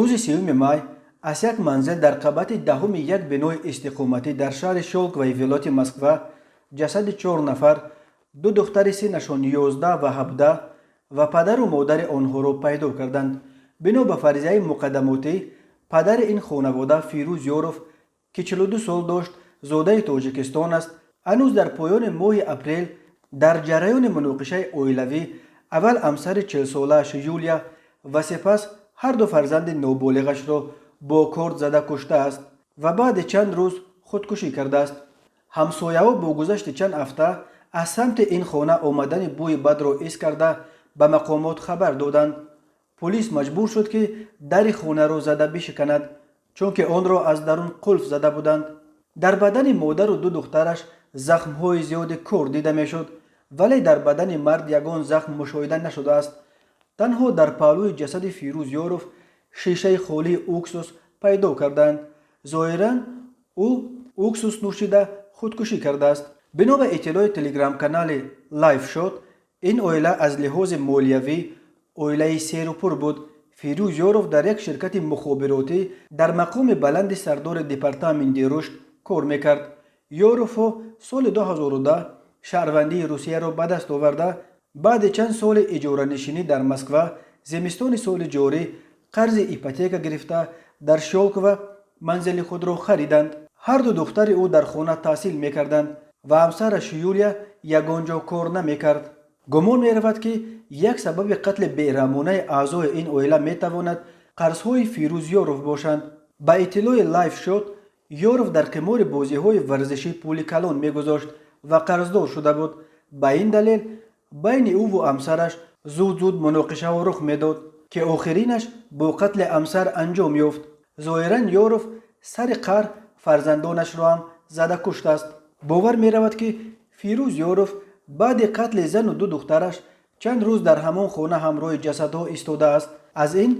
Рӯзи 30 май аз як манзил дар қабати 10-уми як бинои истиқоматӣ дар шаҳри Щёлковои вилояти Москва ҷасади чор нафар, ду духтари синнашон 11 ва 17 ва падару модари онҳоро пайдо карданд. Бино ба фарзияи муқаддамотӣ, падари ин хонавода Фирӯз Ёров, ки 42 сол дошт, зодаи Тоҷикистон аст, ҳанӯз дар поёни моҳи апрел дар ҷараёни муноқишаи оилавӣ аввал ҳамсари 40-солааш Юлия ва сипас ҳарду фарзанди ноболиғашро бо корд зада куштааст ва баъди чанд рӯз худкушӣ кардааст. Ҳамсояҳо бо гузашти чанд ҳафта аз самти ин хона омадани бӯи бадро ҳис карда, ба мақомот хабар доданд. Полис маҷбур шуд, ки дари хонаро зада бишиканад, чунки онро аз дарун қулф зада буданд. Дар бадани модару ду духтараш захмҳои зиёди корд дида мешуд, вале дар бадани мард ягон захм мушоҳида нашудааст. Танҳо дар паҳлӯи ҷасади Фирӯз Ёров шишаи холии уксус пайдо карданд. Зоҳиран, ӯ уксус нӯшида худкушӣ кардааст. Бино ба иттилои телеграм-канали Лайфшот, ин оила аз лиҳози молиявӣ оилаи серупур буд. Фирӯз Ёров дар як ширкати мухобиротӣ дар мақоми баланди сардори департаменти рушд кор мекард. Ёровҳо соли 2010 шаҳрвандии Русияро ба даст оварда, баъди чанд соли иҷоранишинӣ дар Москва зимистони соли ҷорӣ қарзи ипотека гирифта, дар Щёлково манзили худро хариданд. Ҳарду духтари ӯ дар хона таҳсил мекарданд ва ҳамсараш Юлия ягон ҷо кор намекард. Гумон меравад, ки як сабаби қатли бераҳмонаи аъзои ин оила метавонад қарзҳои Фирӯз Ёров бошанд. Ба иттилои Лайфшот, Ёров дар қимори бозиҳои варзишӣ пули калон мегузошт ва қарздор шуда буд. Ба ин далел байни ӯву ҳамсараш зуд-зуд муноқишаҳо рух медод, ки охиринаш бо қатли ҳамсар анҷом ёфт. Зоҳиран, Ёров сари қаҳр фарзандонашро ҳам зада куштааст. Бовар меравад, ки Фирӯз Ёров баъди қатли зану ду духтараш чанд рӯз дар ҳамон хона ҳамроҳи ҷасадҳо истодааст. Аз ин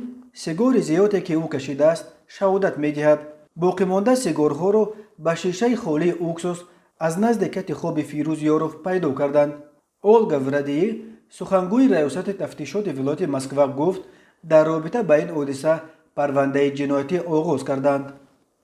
сигори зиёде, ки ӯ кашидааст, шаҳодат медиҳад. Боқимонда сигорҳоро ба шишаи холии уксус аз назди кати хоби Фирӯз Ёров пайдо карданд. Олга Врадии, сухангӯи раёсати тафтишоти вилояти Москва, гуфт, дар робита ба ин ҳодиса парвандаи ҷиноятӣ оғоз карданд.